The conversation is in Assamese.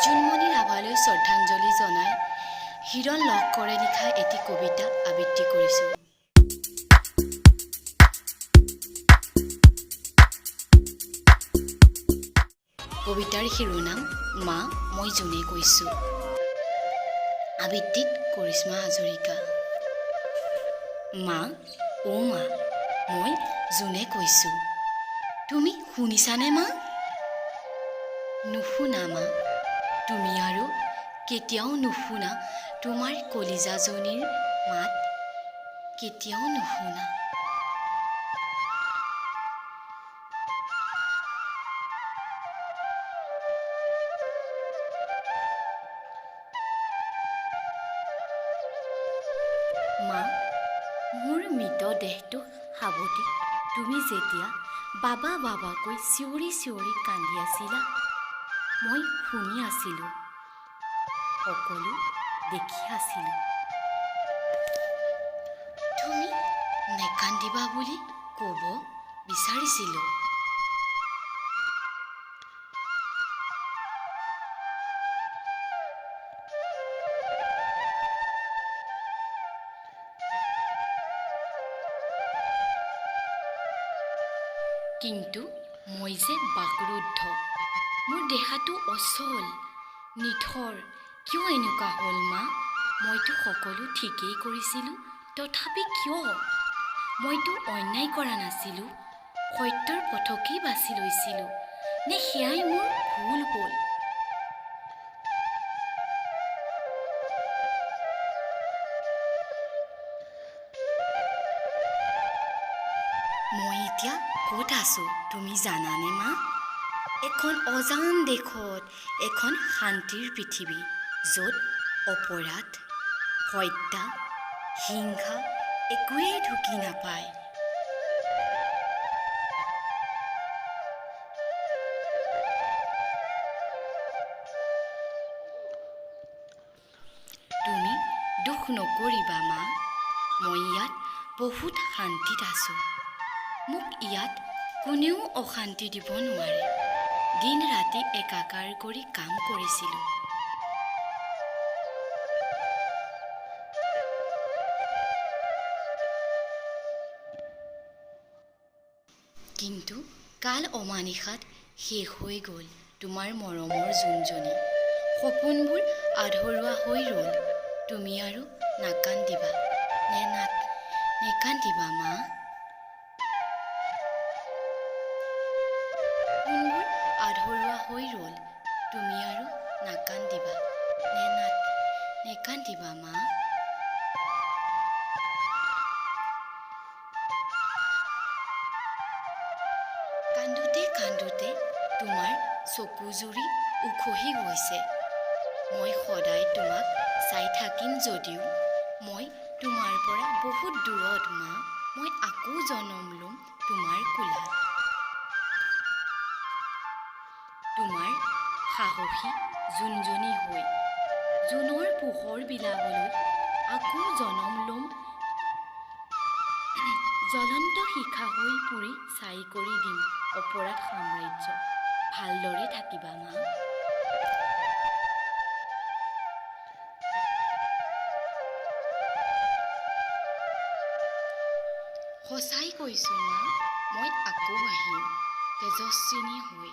জোনমণি ৰাভালৈ শ্ৰদ্ধাঞ্জলি জনাই হিৰণ লহকৰে লিখা এটি কবিতা আবৃত্তি কৰিছোঁ। কবিতাৰ শিৰোনাম মা মই জোনে কৈছোঁ। আবৃত্তিত কৰিশ্মা হাজৰিকা। মা, অ' মা, মই জোনে কৈছোঁ, তুমি শুনিছানে মা? নুশুনা মা, তুমি আৰু কেতিয়াও নুশুনা তোমাৰ কলিজাজনীৰ মাত, কেতিয়াও নুশুনা। মা, মোৰ মৃতদেহটো সাৱটি তুমি যেতিয়া বাবা বাবাকৈ চিঞৰি চিঞৰি কান্দি আছিলা, মই শুনি আছিলোঁ, সকলো দেখি আছিলোঁ। তুমি নেকান্দিবা বুলি ক'ব বিচাৰিছিলোঁ। কিন্তু মই যে বাকৰুদ্ধ, মোৰ দেহাটো অচল, নিথৰ। কিয় এনেকুৱা হ'ল মা? মইতো সকলো ঠিকেই কৰিছিলোঁ, তথাপি কিয়? মইতো অন্যায় কৰা নাছিলোঁ, সত্যৰ পথকেই বাছি লৈছিলোঁ। নে সেয়াই মোৰ ভুল হ'ল? মই এতিয়া ক'ত আছোঁ তুমি জানানে মা? এখন অজান দেশত, এখন শান্তিৰ পৃথিৱী, য'ত অপৰাধ, হত্যা, হিংসা একোৱেই ঢুকি নাপায়। তুমি দুখ নকৰিবা মা, মই ইয়াত বহুত শান্তিত আছোঁ। মোক ইয়াত কোনেও অশান্তি দিব নোৱাৰে। দিন ৰাতি একাকাৰ কৰি কাম কৰিছিলোঁ। কিন্তু কাল অমানিশাত শেষ হৈ গ'ল তোমাৰ মৰমৰ জোনজনী। সপোনবোৰ আধৰুৱা হৈ ৰ'ল। তুমি আৰু নাকান্দিবা, নেকান্দিবা মা। সপোনবোৰ আধৰুৱা হৈ ৰ'ল। তুমি আৰু নাকান্দিবা, নেকান্দিবা মা। কান্দোতে কান্দোতে তোমাৰ চকুযুৰি উখহি গৈছে। মই সদায় তোমাক চাই থাকিম যদিও মই তোমাৰ পৰা বহুত দূৰত মা। মই আকৌ জনম ল'ম তোমাৰ কোলাত, তোমাৰ সাহসী জোনজনী হৈ জোনৰ পোহৰ বিলাবলৈ আকৌ জনম ল'ম। জ্বলন্ত শিখা হৈ পুৰি ছাই কৰি দিম অপৰাধ সাম্ৰাজ্য। ভালদৰে থাকিবা মা। সঁচাই কৈছোঁ মা, মই আকৌ আহিম তেজস্বিনী হৈ।